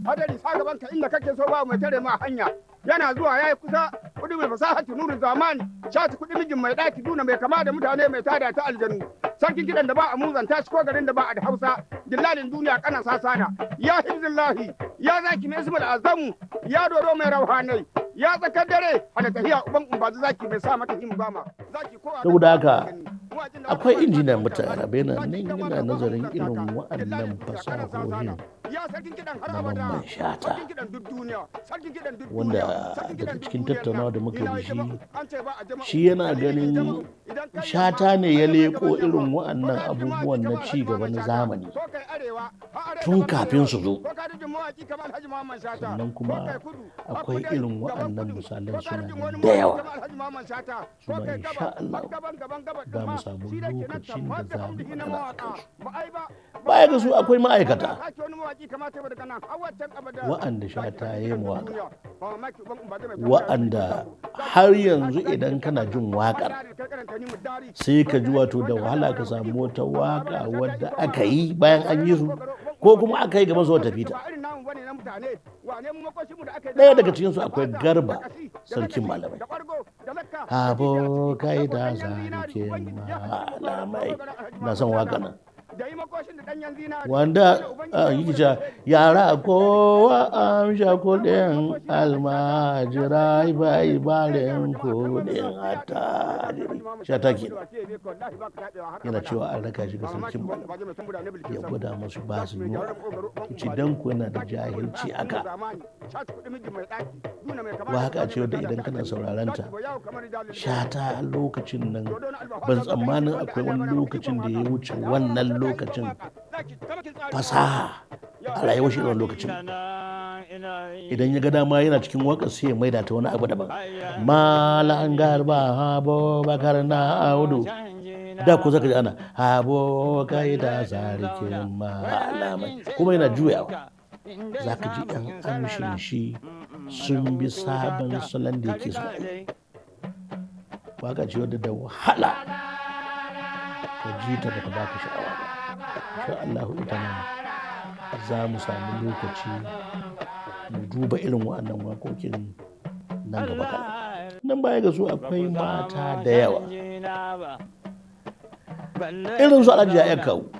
Hadari sa gaban ka inda kake so, ba mai tare ma hanya. Yana zuwa yayi kusa. Kudi mai fasahatu nuru zamani shati kudi mijin mai daki duna mai kama da mutane mai tada ta aljanu. Sarkin kidan da ba a muzanta shi ko garin da ba a da Hausa. Dillalin duniya kana sasana. Ya hibzillahi, ya zaki mai ismul azamu, ya dodo mai rauhanai, ya tsakar dare hana tahiya uban umbazu, zaki mai sa mata himu gama zaki ko. Saboda haka akwai injiniyan mutane yana nan yana nazarin irin wa'annan fasahohin na Mamman Shata, wanda daga cikin tattaunawa da muka da shi, shi yana ganin Shata ne ya leko irin wa'annan abubuwan na ci gaba na zamani tun kafin su zo. Sannan kuma akwai irin wa'annan misalan suna nan da yawa. Su ma insha Allah za mu samu lokacin da za mu magana a kansu. Baya ga su, akwai ma'aikata wa'anda Shata ya yi waƙa, wa'anda har yanzu idan kana jin waƙar sai ka ji wato da wahala ka samu wata waƙa wadda aka yi bayan an yi su ko kuma aka yi gaba zuwa tafi ta. Ɗaya daga cikinsu akwai Garba Sarkin Malamai, "Abokai da Sarkin Malamai". Na son waƙa nan wanda yi cewa yara kowa amsha kuɗin almajirai bai barin kuɗin attajiri. Shata ke yana cewa an raka shi ga sarkin malamai ya gwada masu ba su yi ce dan ku yana da jahilci. Aka waka ce wadda idan kana sauraron ta, Shata lokacin nan, ban tsammanin akwai wani lokacin da ya wuce wannan lokacin fasaha a rayuwar shi irin lokacin. Idan ya ga dama yana cikin waƙar sai ya maida ta wani abu daban. Malam Garba Abubakar na Audu da ko zaka ji ana "abokai da sarkin malamai", kuma yana juyawa zaka ji yan amshin shi sun bi sabon salon da yake so. Waka ce wadda da wahala ka ji ta bata baka sha'awa ba. Insha Allahu ita ma za mu samu lokaci mu duba irin waɗannan waƙoƙin nan gaba kaɗan. Nan baya ga su, akwai mata da yawa irin su Alhaji ya Kawu,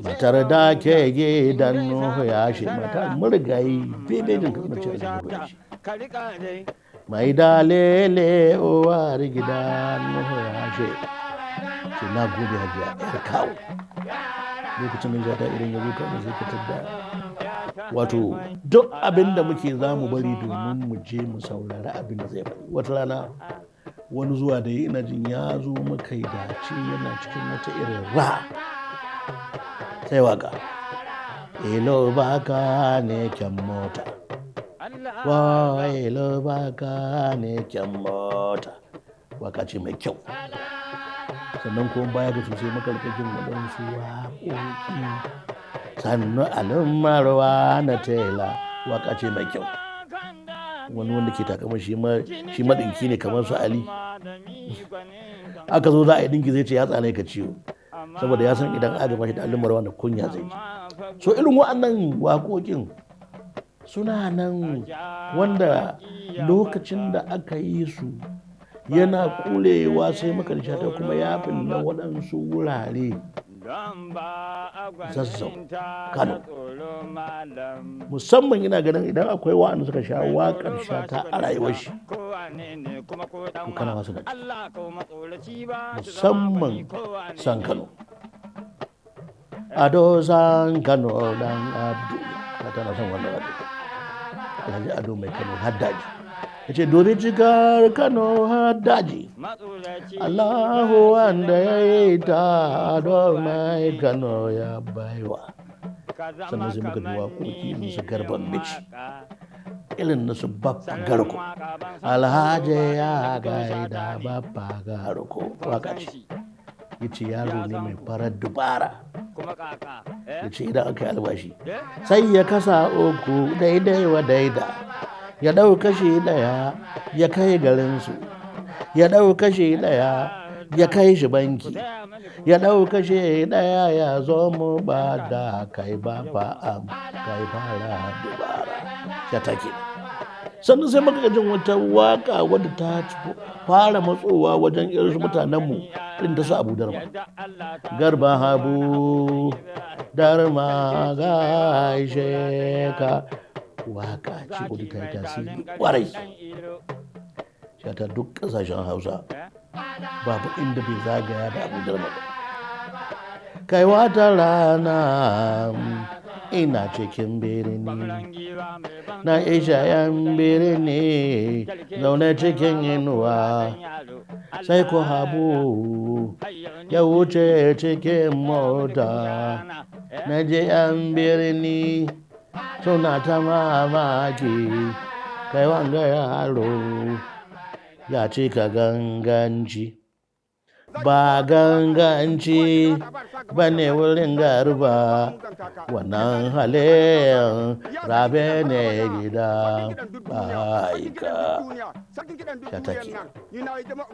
matar da ke gidan Nuhu ya shi, mata marigayi bebejin Katsina ce, Alhaji Nuhu ya shi mai dalele, uwar gida Nuhu ya shi ce. Na gode, Hajiya Yar Kawu. Lokacin da ta irin ya zo kawai sai ka tadda wato duk abin da muke za mu bari domin mu je mu saurari abin da zai faɗi. Wata rana wani zuwa da ina jin ya zo muka yi dace yana cikin wata irin raha, sai waka "Ilo baka ne kyan mota wa, ilo baka ne kyan mota". Waka ce mai kyau. Sannan kuma baya ga sosai makarkashin waɗansu waƙoƙi, "Sannu Almarwa na Tela", waka ce mai kyau. Wani wanda ke takama shi maɗinki ne kamar su Ali, aka zo za a yi ɗinki zai ce ya tsane ka ciwo, saboda ya san idan aka bashi da Almarwa na kunya zai ji. So irin wa'annan waƙoƙin suna nan wanda lokacin da aka yi su yana kurewa sai makarsha ta kuma ya na waɗansu wurare, Zazzau, Kano musamman. Ina ganin idan akwai wa'anda suka sha waƙar Shata a rayuwar shi, to kana masu da musamman San Kano, Ado San Kano Dan Abdu. Tana son wannan waƙa. Alhaji Ado Mai Kano Haddaji ya ce domin cikar Kano Haddaji, Allahu wanda ya yi ta Ado Mai Kano ya baiwa. Sannan sai muka ji waƙoƙi irin su Garban Bici, irin na su Baffa Garko. Alhaji ya gaida Baffa Garko, waka ce ya ce yaro ne mai farar dubara. Ya ce idan aka yi albashi sai ya kasa uku daidai wa daida, ya ɗau kashi ɗaya ya kai garinsu, ya ɗau kashi ɗaya Ya kai shi banki ya ɗauka shi ɗaya ya zo mu ba da kai ba fa'am kai fara dubara ya take. Sannan sai muka jin wata waka wadda ta fara matsowa wajen irin su mutanenmu, irin ta su Abu Darma, Garba Habu Darma gaishe ka. Waka ce wadda ta yi tasiri kwarai. Shata duk kasashen Hausa babu inda bai zagaya da Abu Darma ba. Kai wata rana ina cikin birni, na isha yan birni zaune cikin inuwa, sai ko Habu ya wuce cikin mota, na je yan birni suna ta mamaki, kai wanga yaro ya cika ganganci. Ba ganganci ba ne wurin Garba, wannan halin rabe ne gida aika shatake.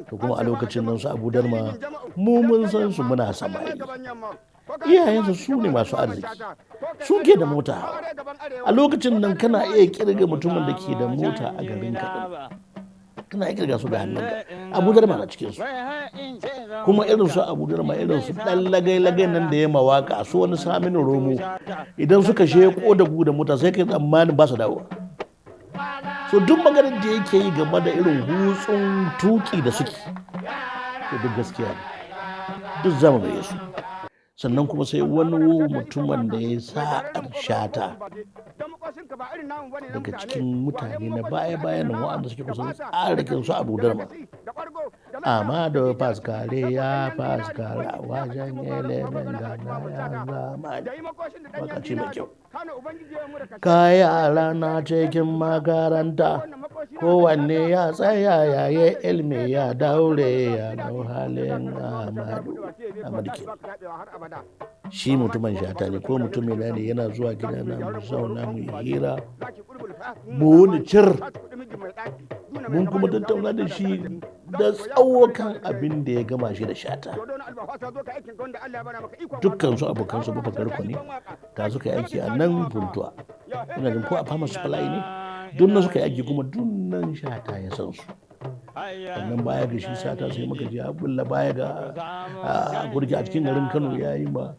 To kuma a lokacin nan su Abu Darma mu mun san su muna samari, iyayensu su ne masu arziki, su ke da mota hawa. A lokacin nan kana iya kirga mutumin da ke da mota a garin Kaɗan, kana iya kirga su da hannunka. Abu Darma na cikin su. Kuma irin su Abu Darma, irin su dan lagai-lagai nan da ya mawaka su wani Saminu Romo, idan suka sheko da gu da mota sai kai tsammanin ba su dawowa. So duk maganar da yake yi game da irin hutsun tuki da suke, to duk gaskiya ne, duk zama gare su. Sannan kuma sai wani mutumin da ya sa'ar Shata daga cikin mutane na baya-bayan nan waɗanda suke kusan tsarikin su Abu Darma, Amadu Faskare, ya faskara wajen ilimin gana ya zamani. Waka ce mai kyau. Ka yara na cikin makaranta, kowanne ya tsaya ya yi ilmi, ya daure ya dau halin Amadu. Amadu ke shi mutumin Shata ne ko mutumin ne, yana zuwa gidana mu zauna mu yi hira, mu wuni cir. Mun kuma tattauna da shi da tsawo kan abin da ya gama shi da Shata. Dukkan su abokan su Bafa Garko ne, ta suka yi aiki a nan Funtuwa, ina jin ko a Fama Supply ne, duk nan suka yi aiki, kuma duk nan Shata ya san su. Sannan baya ga shi Shata, sai muka ji ya bulla baya ga Gurgi a cikin garin Kano, ya yi ma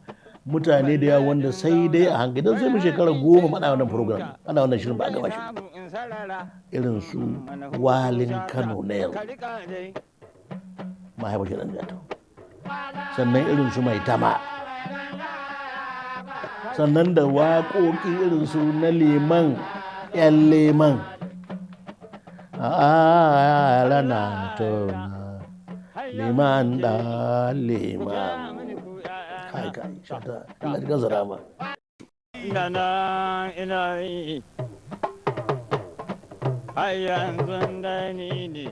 mutane da yawa wanda sai dai a hankali, don sai mu shekara 10 ana wannan program, ana wannan shirin, ba a gama shi. Irin su Walin Kano na yanzu, mahaifar shi ɗan Jatau, sannan irin su Mai Tama, sannan da waƙoƙi irin su na Liman yan Leman a rana tona liman da liman. Kai kai, Shata, Allah ya gazara ma. Ina nan ina yi, har yanzu dai ni ne.